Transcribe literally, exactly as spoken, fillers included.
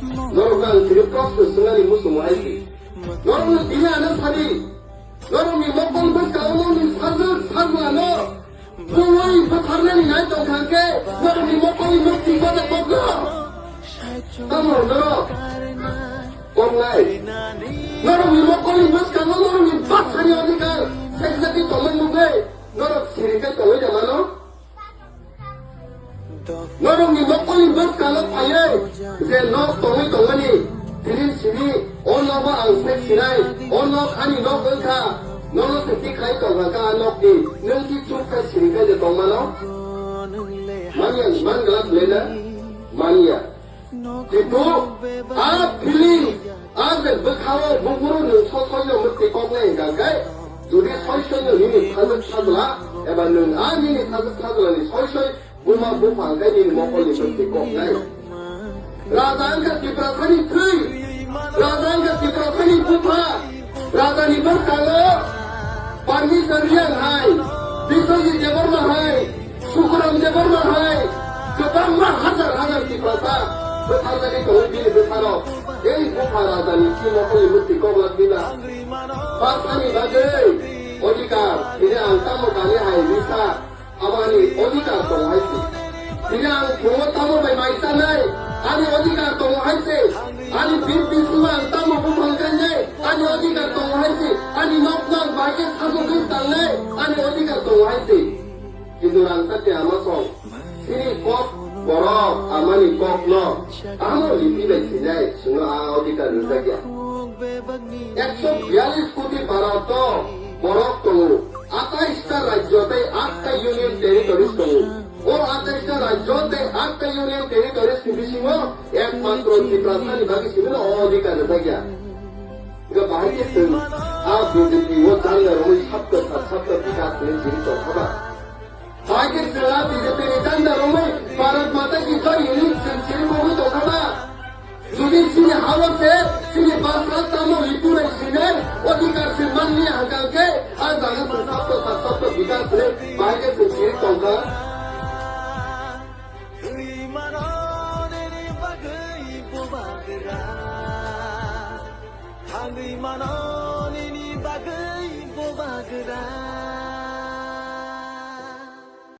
Norok ang tini proshno swngnani muchungo hai di. Norok no tini ano sadi. Norok ni mokol bwskango norok ni sajwk sajla no. Bumui bwtharnani nai tongkha khe norok ni mokol ni mukti koda kokno. Tamo norok. Koknai. Norok ni mokol ni bwskango norok ni bwsani odhikar. Sekjati tongmani mugwi. Norok siri khe tongwi da mano. Norokni nokolni bwskango phaiwi je nok tongwi tongmani, tini simi o nogo ang sek sinai, o nok ani nok wngkha, nono se tikhlai tongkha kha a nokni, nwng ki chuk khai siri khai je tongmano? Manya, man glak lena? Manya. Kintu a feeling, a je bwkhao buphuru nwng sosoi no mwtwi koknai hwnkha khe, jodi soi soi no nini sajwk sajla, eba nwng a nini sajwk sajla ni soi soi buma bupha hwnkhe nini mokol ni mwtwi koknai. Raja wngkha Tiprasani thwi, Raja wngkha Tiprasani bupha, Raja ni bwskango Parmishwar Reang hai, Biswajit Debbarma hai, Sukuram Debbarma hai kwbangma hajar hajar Tiprasa bwtharjagwi tongo bini bwsarok. Ei bupha rajani si mokolni mwtwi koklak bina. Bwsani bagwi odhikar, bini ang tamo kani hai risa, abo ani odhikar tongo hai se. Bini ang phungo tamo bai mai chanai, ani odhikar tongo hai se. Ani bit bisingo ang tamo buphang kanai, ani odhikar tongo hai se. Ani nok nok bai khe sajwk wng tangnai, ani odhikar tongo hai se. Kintu rangchak ni ama song, chini kok borok amani kok no tamo lipi bai sinai, chwngno a odhikar rijak ya. Ekso biyalish koti Bharat o borok tongo, atais ta rajyo tei aat ta union territories tongo. O atais ta rajyo tei aat ta union territories ni bisingo ekmatro Tiprasa ni bagwi simi no o odhikar rijak ya. Ga bahai ke chwng a B J P o chang na romwi sabta sat sabta bikas ni chiri tong kha ba. Bahai khe chwla B J P ni danda romwi Bharat Mata ki Jai hinwi chwng chiri kogwi tongkha ba. Jodi chini hao se chini basra tamo lipu bai sinai odhikar se manliya hwnkha khe a jaga se sapto sat sapto bikas hinwi bahai khe chwng chiri tongkha. Thangwi mano nini bagwi bubagra.